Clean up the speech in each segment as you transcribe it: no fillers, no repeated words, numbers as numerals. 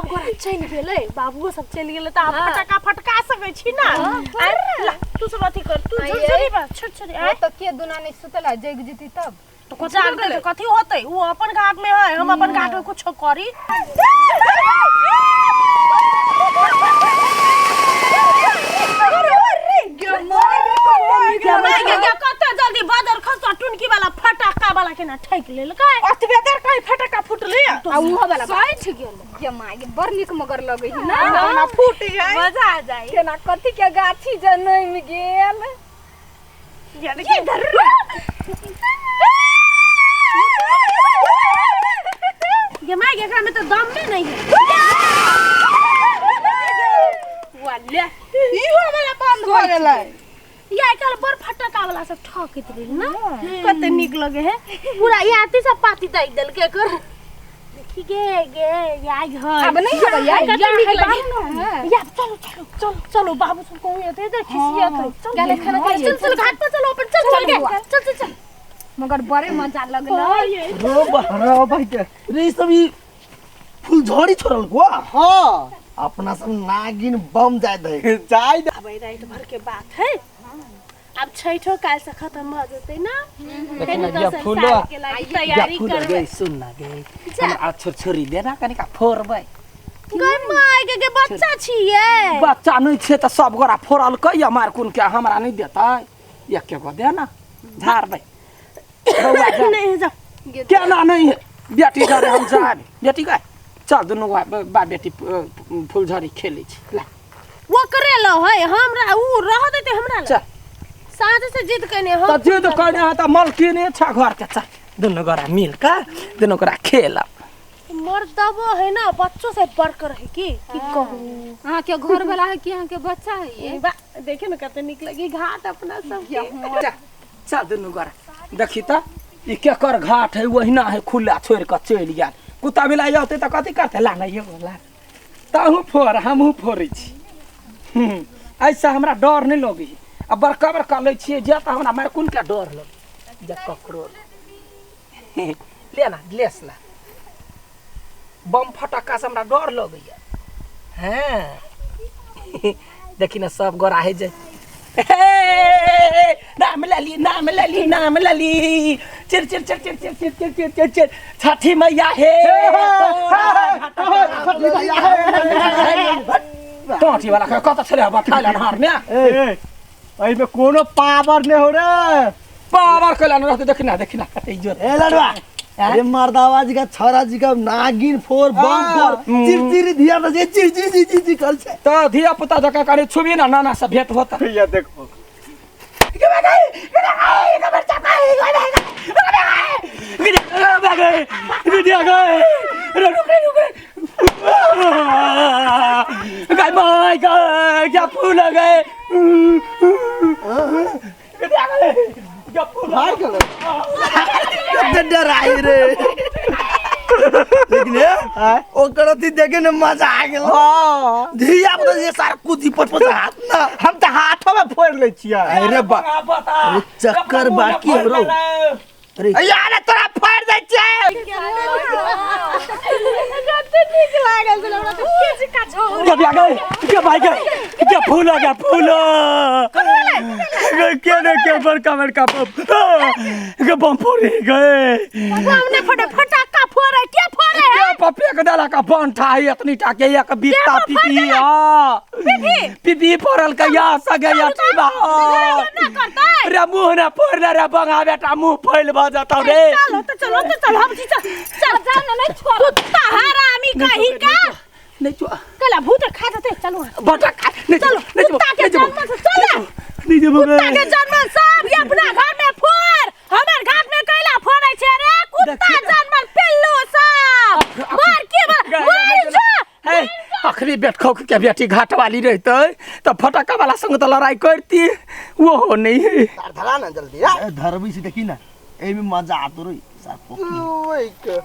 सब गोरा चलि गेलै, बाबुओ सब चलि गेलै तऽ आब फटका फटका सकै छी ना। आँय, ला तू सब अथी कर, तू आँय, झुरझुरी बा छुरछुरी। आँय, ओ तऽ के दुना नहि सुतल है, जगि जेतै तब तऽ जागतै तऽ कथी होतै? ओ अपन घाट में है, हम अपन घाट में कुछो करी। कते जल्दी बदर खसा टुनकी वाला फटाका वाला केना ठकि लेलकै। ओतबे देर कहीं फटका फुटलै आ उहो वाला सठि गेल। गे माय गे, बड़ नीक मगर लगै है ना। ना फूट गई, मजा आ जाए। केना कथी के गाछी जनमि गेल। ये धर गे my गे, एकरा में तो दम में नहीं है। वाले इहो वाला बंद भऽ गेलै। ये आइ काल्हि बड़ फटका वाला सब ठकैत रहे ना, कते नीक लगे है। पूरा ये आती सब पाती दे देलकै एकर। देखी गे गे या घर आब नहीं होबै या, कते या नीक है लगे। बाबू ना है। या चलो चलो चलो चलो, बाबू सब कहूँ एते इधर खिसियत है। चल गेलै खाना खाइ। चल चल, घाट पर चलो अपन, चल चल गे, चल चल चल। मगर बड़े मजा लगलै। रो रो भाई रे, ई सब ई फुलझड़ी छोड़ल को। हाँ, अपना सब नागिन बम जाय दे जाय दे। अब रात भर के बात है, अब छठो काल से खत्म भ जेतै ना। लेकिन फेर या दोसर फूलो साल के लागि या तैयारी फूल करबै। गे, सुन ना गे, हमरा छुरछुरी दे ना कनिका फोड़बै। गै my गे, गे बच्चा छियै। बच्चा नहि छै तऽ सब गोरा फोड़लकै या मार कुन के, हमरा नहि देतै? एके गो दे ना, झाड़बै बौआ, जा। नहीं जा। केना नहीं है बेटी डरे हम जाब। बेटी गए, चल दुनू बा बेटी फुलझड़ी खेलै छी ला। ओकरे ल है, हमरा उ रह देते हमरा चल। साँझ से जिद कने हम। तऽ जिद करने है तऽ मलकिने छ घर के। चल दुनू गोरा मिल कऽ दुनू गोरा खेलब। मर्दबो है ना बच्चों से बढ़कर है की की कहूँ। अहाँ के घर वाला है कि अहाँ के बच्चा है ये? बा देखे ना कते नीक लगी घाट अपना सब के। चल चल दुनू गोरा। देखी तऽ ई केकर घाट है, ओहिना है खुला छोड़ि कऽ चलि गेल। कुत्ता बिलाइ औतै तऽ कथी करतै? ला ना एगो ला, तहूँ फोड़ हमहूँ फोड़ै छी। एहिसँ हमरा डर नहि लगै। आ बड़का बड़का लै छियै जे तऽ हमरा मार कोन के डर लगै जे ककरो ले ना लेस ना। बम फटक्का से हमरा डर लगैया। हाँ देखी ना सब गोरा है जे हे, नाम लली नाम लली नाम लली, चिर चिर चिर चिर चिर चिर चिर चिर चिर चिर छठी मैया हे टोटी वाला के कत छले बता अन्हार में। ए, एहिमे कोनो पावर नहि हो रे। पावर कैला न रहते। देखी ना देखी ना कते इज्जत। ए लड़वा, अरे मर्दावा जी का छौरा जी का नागिन फोर बम फोर चिरचिरी धिया त जे चिर चिर चिर चिर चिर कल छै। तऽ धिया पुता जकाँ कनि छुबी ना, नाना से भेंट होता। भैया देखो, क्या फूल गए? भाग गेलो, कते डराई रे। लेकिन ए ओकर अथी देखे ने मजा आ गेल। धिया पुता जे सार कुदी पट पट हाथ ना। हम तऽ हाथो में फोड़ लै छियै। अरे बा, अरे चक्कर बाकी हमरो। अरे यार तोरा फोड़ दै छियै। कते नीक लागल छलै हमरा तऽ खींच का झोर। क्या गए? क्या भाई गए? क्या फूल आ गया? फूल क्या ने क्या बड़का बड़का बम के बम फोड़े गए। हमने फटे फटाका फोड़े के फोड़े है। क्या पपे के डाला का बम था इतनी टा के एक बीता पीपी आ पीपी फोड़ल के या सगे या टीबा ना करतै रे मुंह ना फोड़ले रे बंगा बेटा, मुंह फैल भ जतौ रे। चलो तो चलो तो चलो, हम चल चल जा ना, नहीं छोड़। कुत्ता हरामी कहीं का नहीं चो कला भूत खा जते। चलो बटा खा नहीं चलो, नहीं कुत्ता के जन्म से चल। नहीं जेबो। कुत्ता के जन्म सब ये अपना घर में फोड़, हमर घाट में कैला फोड़ै छै रे कुत्ता जन्मल पिल्लू सब मार के मार जो। हे अखनी बेटखौ के बेटी घाट वाली रहते तो फटक्का वाला संग तो लड़ाई करती, वो नहीं है। धरा ना जल्दी आ। ए, धरबी से देखी ना एमे मजा आतो रे सार पोकी। ओए के।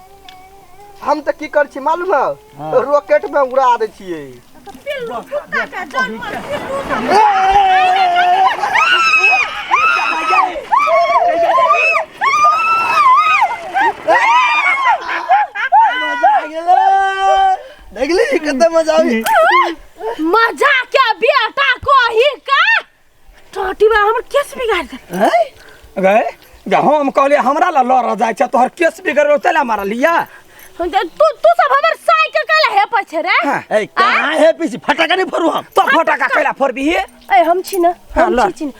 हम तऽ की कर छी मालूम है? हाँ। रॉकेट में उड़ा दै छियै। पिल्लू कुत्ता के जन्मल पिल्लू सब। मजा आ गेल। देखली कते मजा आबी। मजा के बेटा कही का टाटी बा हमर केस बिगाड़ दे। हैं गए गे हम कहलिए हमरा ला लड़ जाइ छै, तोहर केस बिगड़लो तेला मारलिया। तू तू सब हमर साइकिल काला हे पछे रे। हाँ। ए कहाँ है पीछे फटाका नहीं फोड़ू हम। तो फटाका कैला फोड़बी? ए हम छी ना, हाँ, हम लड़। छी छी ना।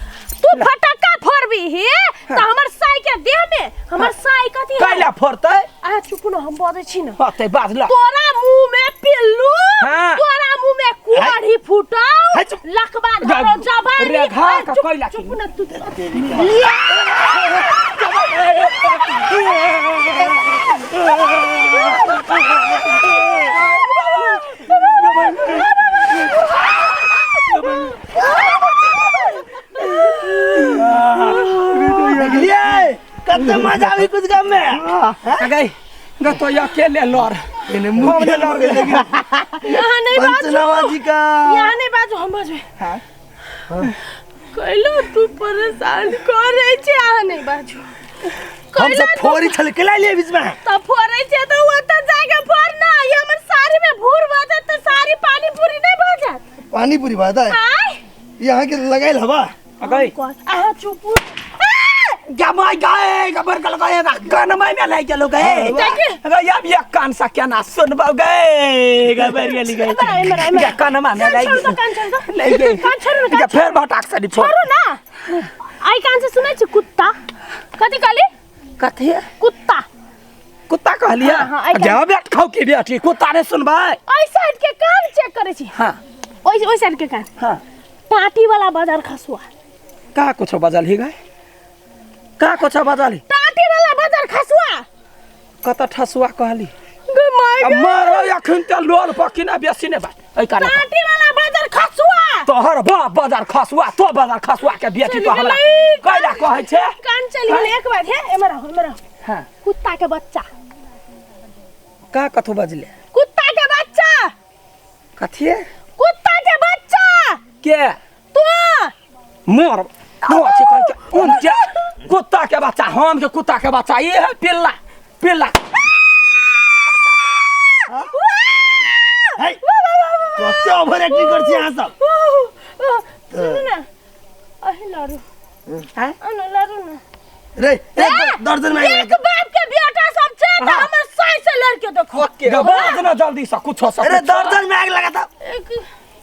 तू फटाका फोड़बी ही त हमर साइकिल देह में हमर साइ कथी है? कैला फोड़तै? आ चुप न, हम बजै छी न। होतै बाज ल। तोरा मुंह में पिल्लू, हाँ। तोरा मुंह में कुहड़ी फूटौ, है चुप। लकबा धरो जबानी। रे घा ए, का चुप, कैला चुप की? न तू। देखलिए कते मजा आबी कुछ काम में। गई गे तो अकेले लड़, एने मुंह हम के लड़ लड़ लेकिन यहाँ नहीं बाजू, पंचनामा जी का यहाँ नहीं बाजू, हम बाजू। हाँ। कैला तू परेशान करे छे, यहाँ नहीं बाजू। हम कैला सब फोड़ी छल के ला लिए बीच में। त फोड़ै छे त ओतऽ जाके फोड़ ना, ये हमर साड़ी में भूर भऽ जात त साड़ी पानी पूरी नहीं भऽ जात। पानी पूरी बात है आय यहाँ के लगाइल हवा। गई अहाँ चुप। गमाई गए गबर गल गए कान में में लागि गेलो गए। जाके। गई अब ये कान सा क्या ना सुनबौ गए गबर गेली गए। एमहर एमहर एमहर। गे कान में में लागि कान छोड़ू त, कान छोड़ू त। लागि गेल। कान छोड़ू न, गे कान फेर भटाक से छोड़। छोड़ू ना। आई कान से सुनै छी कुत्ता कथी कहली? कथी कुत्ता कुत्ता कहलिया? हाँ, हाँ, आई कान- जा बैठ खाओ की बेटी कुत्ता ने सुनबै। ओइ साइड के कान चेक करै छी। हां ओइ ओइ साइड के कान। हां टाटी वाला बाजार खसुआ। का कुछो बजल ही गए? का कुछो बजल ही? टाटी वाला बाजार खसुआ। कत ठसुआ कहली? गे my अब गे। मारो अखन त लोल पकिना बेसी ने बात ऐ कान। टाटी वाला बाजार खसुआ। तोहर बाप बाजार खसुआ, तो बाजार खसुआ के बेटी चलि तो हमरा गेलै। कैला कहै छै? कान चलि गेलै एक बार। हे एमहर आउ, एमहर आउ। हां कुत्ता के बच्चा। का कथो बजले? कुत्ता के बच्चा। कथी? कुत्ता के बच्चा। के तू मोर तो छै कह के उन के कुत्ता के बच्चा, हम के कुत्ता के बच्चा ये है पिल्ला पिल्ला। है कते ओवर एक्टिंग कर छी अहाँ सब। सुनू ना, अही लड़ू। हैं? अनु लड़ू ना। रे रे दर्जन में एक बाप के बेटा सब छै त हाँ। हमर साइ से लड़के देखो। बाज ना जल्दी से कुछो से। अरे दर्जन में आग लगाता। एक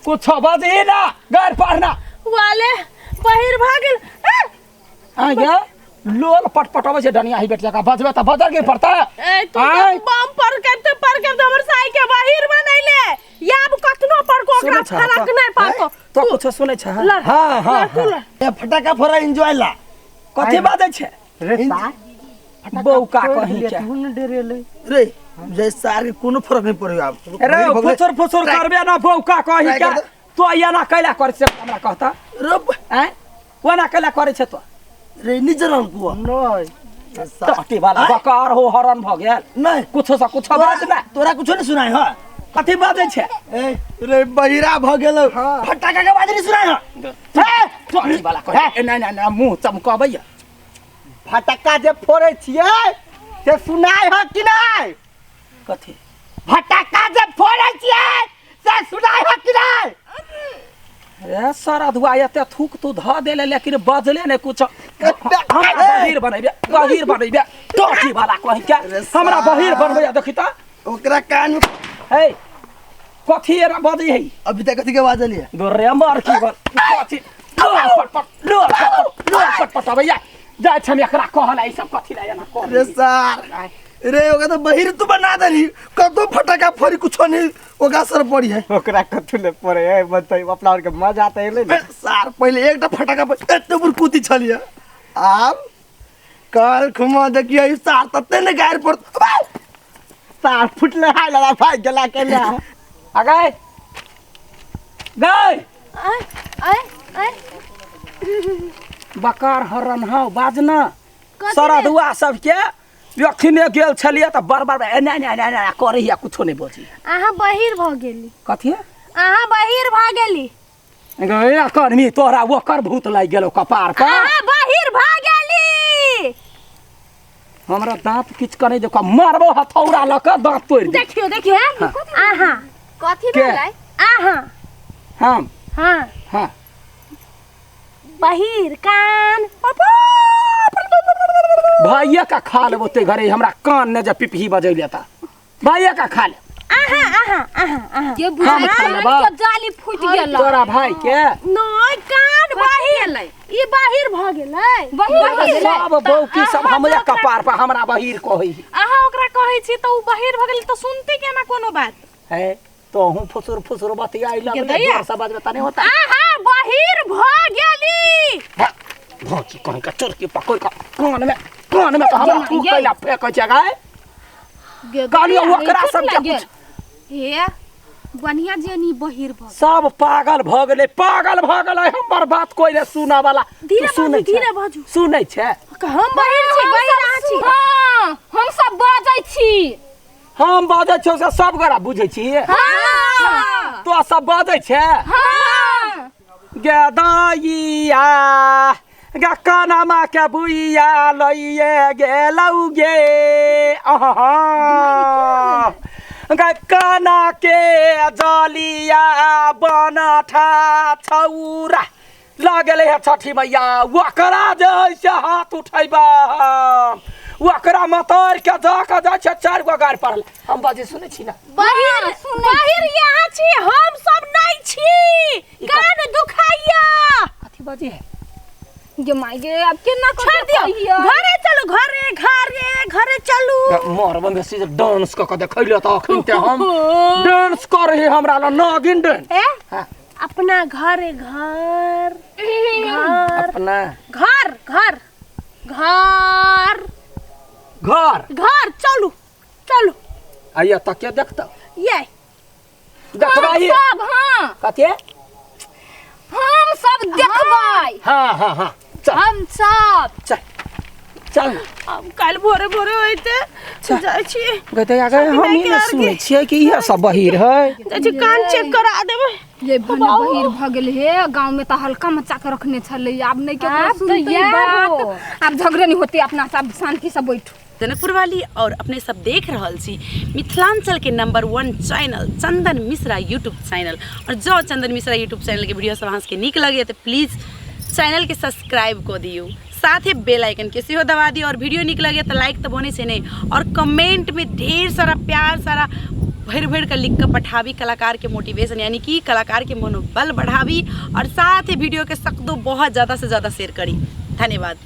कुछो बाज ही ना गैर पढ़ना वाले बहिर भागिल। आ गया लोल पटपटबै छै डनिया ही बेट जका बजबे त बजर के पड़ता। ए तू आय। बम पर करते पर करते हमर साइ के बहिर बनैले। याब कतनो पर को ओकरा सुनै छह फरक तो? नहीं पातो। तो कुछो सुनै छ? लड़, हां हां लड़, तू लड़। ए फटाका फोड़ा एंजॉय ला। कथी बाजै छै? रे सार बौका कहीं के। तू न डरेले। रे जय सार के कोनो फरक नहीं पड़े आब। रे फुसुर फुसुर करबे ना बौका कहीं ट्राई के। कर दे। तो एना कैला करै छै हमरा कहता? रोप हैं ओना कैला करै छै तो? रे निजरल कुआ नहीं टटी वाला बकार हो हरण भ गेल। नहीं कुछो से कुछो बाज ना। तोरा कुछो नहीं सुनाय ह। कथी बाजै छै? ए रे बहिरा भ गेल। फटाका के आवाज नहीं सुनाय ह। टटी वाला कहे ए ना ना ना मुंह चमकबैया। फटक्का जे फोड़ै छियै से सुनाय ह कि नहीं? कथी फटक्का जे फोड़ै छियै से सुनाय ह कि नहीं? रे सारा धुआ एते थूक तू ध देले लेकिन बजले ने कुछ। हमरा बहिर बनैबे बहिर बनैबे टटी वाला कहि के हमरा बहिर बनबैया देखी त ओकरा कान में हे कथी एना बजै है? अभी तक कथी के आवाज एलिए? रे मर की बल कथी लोल पटपट लोल पटपट लोल पटपटबैया जाइ छै हम एकरा कहला ई सब कथी ला एना कह। रे सार रे ओकरा तो बहिर तू बना देली, कतो फटाका फोड़ी कुछो नहीं ओकरा सर पड़ी है। ओकरा कथु ले पड़े है बताई, अपना और के मजा त एलै ने। सार पहिले एकटा फटाका पर एते बुर कूदी छलिए, आब काल खुमा देखिए ई सार तते ने गायर पर सार फुटले हाय लड़ा भाई गला के ले आ गए गए आय आय आय बकार हरन हौ बाजना कथी सारा रे? दुआ सबके अखने गेल छलियै त बार बार एना एना एना एना करैया कुछो नहि बजी। अहाँ बहिर भ गेली। कथी? अहाँ बहिर भ गेली। गए कर्मी तोरा ओकर भूत लागि गेलो कपार पर। अहाँ बहिर भ गेली। हमरा दाँत किछ करै देखो मारबो हथौड़ा लऽ कऽ दाँत तोड़ि दे। देखियो देखियो अहाँ कथी के? भेलै? अहाँ। हम? हाँ। हाँ। बहिर कान। भैया का खा लेबो ते घरे हमरा कान ने जब पिपही बजैले ता भैया का खा ले। अहाँ अहाँ अहाँ अहाँ ये हम बुझाइ खा कान लेबो। के जाली फूटि गेल। तोरा भाई के नहीं कान बहिर, ई बहिर भ गेलै। बहिर भऽ गेलै। सब बौकी सब हमरा कपार पर हमरा बहिर कहै अहाँ ओकरा कहै छी तऽ ओ बहिर भऽ गेल तऽ सुनते केना कोनो बात है। तोहू फुसुर फुसुर बतियाइ लगले, दैया। जोर से बजबे त नहीं होता। अहाँ बहिर भ गेली। भौजी कहीं का चोर के पकड़ का कान में, कान में तो हमरा तू कैला फेंकै छै गाय। कहलियौ ओकरा सबके कुछ हे बढ़िया जेनी बहिर भ सब पागल भ गेलै, पागल भ गेलै। हमर बात कोइ ने सुनऽ वाला। तू धीरे बाजू, सुनै छै? धीरे बाजू। सुनै छै? हम बहिर छी, बहिर अहाँ छी। हाँ, हम सब बाजै छी। हम बाजै छियौ से सब गोरा बुझै छी? हाँ। तो सब बाजै छै? हाँ। गे दैया गे कनमा के बुइया लइए गेलौ गे, अहाँ गे कना के जलिया बनठा छौरा लगेलै हे छठी मैया। ओकरा जे है से हाथ उठैबा हम, ओकरा मतर के जा के जाइ छै 4 गो गारि पड़ल। हम बाजै सुनै छी ना? बहिर बहिर यहाँ छी, हम सब नहीं छी। कान दुखाइया। कथी बाजी है? गे माय गे, अब केना छोड़ दियौ, घरे चलू, घरे घरे घरे चलू। मरबन बेसी जे डांस कऽ के देखैले तऽ अखन ते हम डांस करे हमरा ल नागिन डांस। ए? हाँ। अपना घरे घर घर अपना घर घर घर घर घर चलू चलू। आइया तऽ के देखतौ? ये देखबै सब। हाँ। कथी? हम सब देखबै। हाँ हाँ हाँ चल। हम सब चल चल। अब काल्हि भोरे भोरे होइते जाइ छी। गै दैया गै, हम ई ने सुनै छियै कि इएह सब बहिर है। जाइ छी कान चेक करा देबै। ये भने बहिर भ गेल हे। गांव में तो हल्का मचा के रखने छलै, आब नहीं केकरो आब तऽ सुनतै यार बात। हो। आब झगड़े नहीं होते, अपना सब शांति से बैठू। जनकपुर वाली और अपने सब देख रहल छी मिथिलांचल के number 1 channel Chandan Mishra YouTube channel. और जो चंदन मिश्रा यूट्यूब चैनल के वीडियो सब अहाँ सबके नीक लगे तो प्लीज चैनल के सब्सक्राइब कऽ दियौ, साथ ही बेल आइकन के सेहो दबा दियौ। और वीडियो नीक लगे तो लाइक तो बनै छै नहीं, और कमेंट में ढेर सारा प्यार सारा भरि भरि के लिख के पठाबी, कलाकार के मोटिवेशन यानी कि कलाकार के मनोबल बढ़ाबी। और साथ ही वीडियो के सकदो बहुत ज़्यादा से ज़्यादा शेयर करी। धन्यवाद।